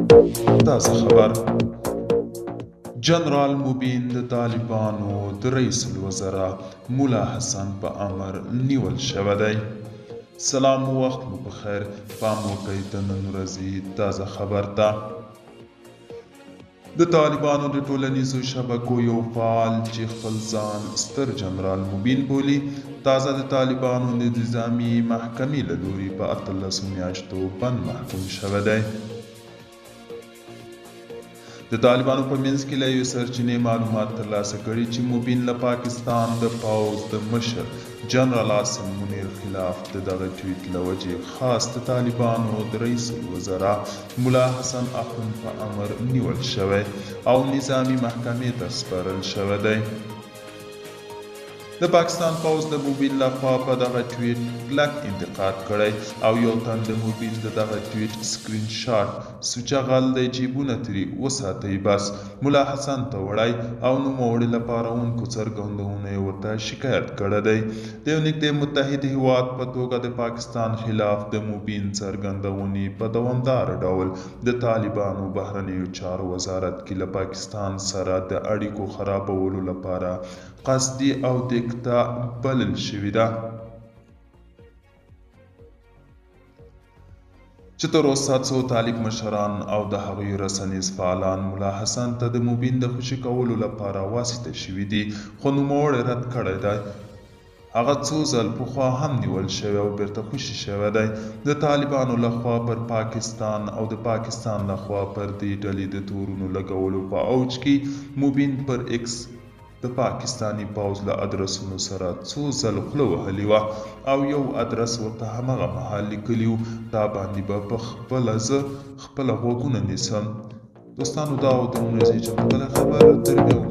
تازه خبر: جنرال مبین د طالبانو د رئیس الوزرا ملا حسن په امر نیول شوی دی. سلام، وخت مو په خیر. پام وکړئ د نن ورځې تازه خبر ته. د طالبانو د ټولنیزو شبکو یو فعال چې خپل ځان ستر جنرال مبین بولي، تازه د طالبانو د نظامي محکمې له لوري په 18 میاشتو بند محکوم شوی دی. د طالبانو په منځ کې له یوې سرچینې معلومات ترلاسه کړي چې مبین له پاکستان د پوځ د مشر جنرال عاصم منیر خلاف د دغه ټویټ له وجې خاص د طالبانو د رئیس الوزرا ملا حسن اخوند په امر نیول شوی او نظامي محکمې ته سپارل شوی دی. د پاکستان پوځ د مبین لخوا په دغه ټویټ کلک انتقاد کړی او یو تن د مبین د دغه ټویټ سکرین شاټ "سوچه غل دی، جیبونه ترې وساتئ بس" ملا حسن ته وړی او نوموړي له پارونکو څرګندونو یې ورته شکایت کړی دی. د یو نږدې متحد هیواد په توګه د پاکستان خلاف د مبین څرګندونې په دوامدار ډول د طالبانو بهرنیو چارو وزارت کې له پاکستان سره د اړیکو خرابولو لپاره قصدي او دیکته بلل شوې ده، چې تر اوسه څو طالب مشران او د هغوی رسنیز فعالان ملا حسن ته د مبین د خوشي کولو لپاره واسطه شوي دي، خو نوموړی رد کړی دی. هغه څو ځل پخوا هم نیول شوی او بیرته خوشي شوی دی. د طالبانو لخوا پر پاکستان او د پاکستان لخوا پر دې ډلې د تورونو لګولو په اوج کې مبین پر ایکس د پاکستاني پوځ له ادرسونو سره څو ځل خوله وهلې وه او یو ادرس ورته همغه مهال لیکلي و: "تا باندې به په خپله زه خپله غوږونه نیسم". دوستانو، دا و د نن ورځې چمتو کړی خبر. تر بیا.